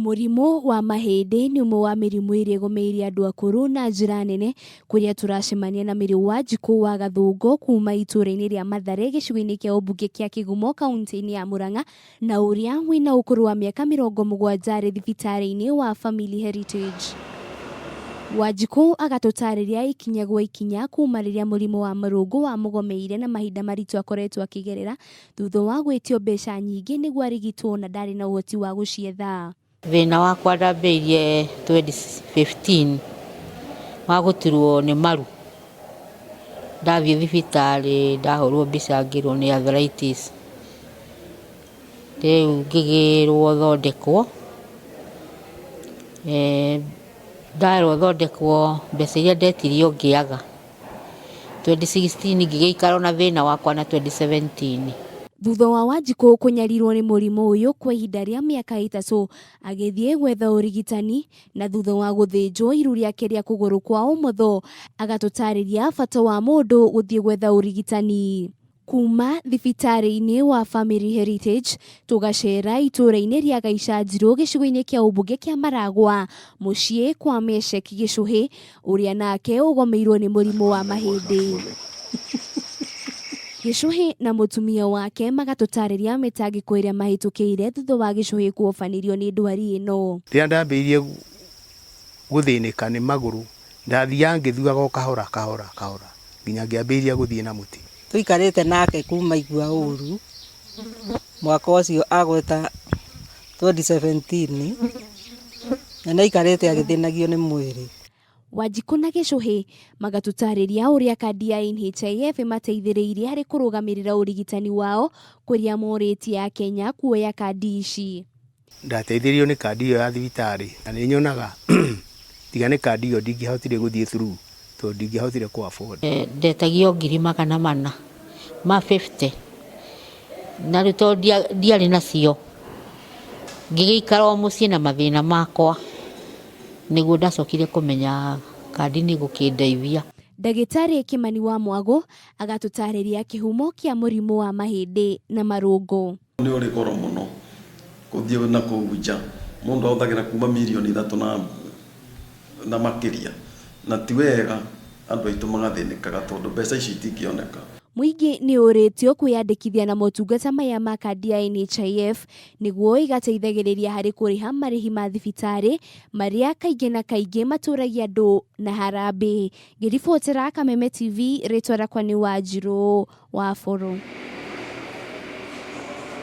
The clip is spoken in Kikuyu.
Mũrimũ wa mahĩndĩ nĩ ũmwe wa mĩrimũ ĩrĩa ĩgũmĩire andũ akũrũ na njĩra nene, kũrĩa tũracemania na Mary Wanjikũ wa Gathũngũ kuma itũũra-inĩ rĩa Mathare gĩcigo-inĩ kĩa ũmbunge kĩa Kĩgumo kauntĩ-inĩ ya Murang'a, na ũrĩa wĩna ũkũrũ wa mĩaka 70 arĩ thibitarĩ-inĩ wa Family Heritage. Wanjikũ agatũtarĩria ikinya gwa ikinya kuma rĩrĩa mũrimũ wa marũngũ wamũgomeire na mahinda maritũ akoretwo akĩgerera thutha wa gwĩtio mbeca nyingĩ nĩguo arigitwo na ndarĩ na ũhoti wa gũcietha. Thĩna wakwa ndambĩrĩirie 2015 wa gũturwo nĩ maru. Ndathiĩ thibitarĩ ndahũrwo mbica ngĩrwo nĩ arthritis. Rĩu ngĩgĩrwo thondekwo, nderwo thondekwo mbeca iria ndetirio ngĩaga. 2016 ngĩgĩikara na thĩna wakwa na 2017. Thutha wa Wanjikũ kũnyarirwo nĩ mũrimũ ũyũ kwa ihinda rĩa mĩaka ĩtatũ, agĩthiĩ gwetha ũrigitani na thutha wa gũthĩnjwo iru rĩake rĩa kũgũrũ kwa ũmotho, agatũtarĩria bata wa mũndũ gũthiĩ gwetha ũrigitani. Kuma thibitarĩ-inĩ wa Family Heritage tũgacera itũũra-inĩ rĩa Gaicanjirũ gĩcigo-inĩ kĩa ũmbunge kĩa Maragwa mũciĩ kwa Meshek Gĩcũhĩ ũrĩa nake ũgomeirwo nĩ mũrimũ wa mahĩndĩ. Gĩcũhĩ na mũtumia wake magatũtarĩria mĩtangĩko ĩrĩa mahĩtũkĩire thutha wa Gĩcũhĩ kuobanĩrio nĩ ndwari ĩno. Rĩrĩa ndambĩrĩirie gũthĩnĩka nĩ magũrũ, ndathiaga ngĩthuaga o kahora kahora kahora nginya ngĩambĩrĩria gũthiĩ na mũtĩ. Tũikarĩte nake kuma aigua ũru mwaka ũcio agweta 2017 na nĩ aikarĩte agĩthĩnagio nĩ mwĩrĩ. Wanjikũ na Gĩcũhĩ magatũtarĩria ũrĩa kandi ya NHIF ĩmateithĩrĩirie harĩ kũrũgamĩrĩra ũrigitani wao kũrĩa morĩtie Akenya kuoya kandi ici. Ndateithirio nĩ kandi ĩyo ya thibitarĩ na nĩ nyonaga tiga nĩ kandi ĩyo ndingĩahotire gũthiĩ through tondũ ndingĩahotire kũ afford. Ndetagio ngiri 450 na rĩu tondũ ndiarĩ nacio ngĩgĩikara o mũciĩ na mathĩna makwa nĩguo ndacokire kũmenya kandi nĩ ĩgũkĩndeithia. Ndagĩtarĩ Kĩmani wa Mwago agatũtarĩria kĩhumo kĩa mũrimũ wa mahĩndĩ na marũngo. Nĩ ũrĩ goro mũno gũthiĩ na kũu nja, mũndũ ahũthagĩra kuma mirioni 3 na makĩria, na ti wega andũ aitũ magathĩnĩkaga tondũ mbeca ici itingĩoneka. Mũingĩ nĩ ũrĩtio kwĩyandĩkithia na motungata maya ma kandi ya NHIF nĩguo ĩgateithagĩrĩria harĩ kũrĩha marĩhi ma thibitarĩ marĩa kaingĩ na kaingĩ matũragia andũ na harambee. Ngĩribotera Kameme TV, rĩtwa rĩakwa nĩ Wanjirũ wa Bũrũ.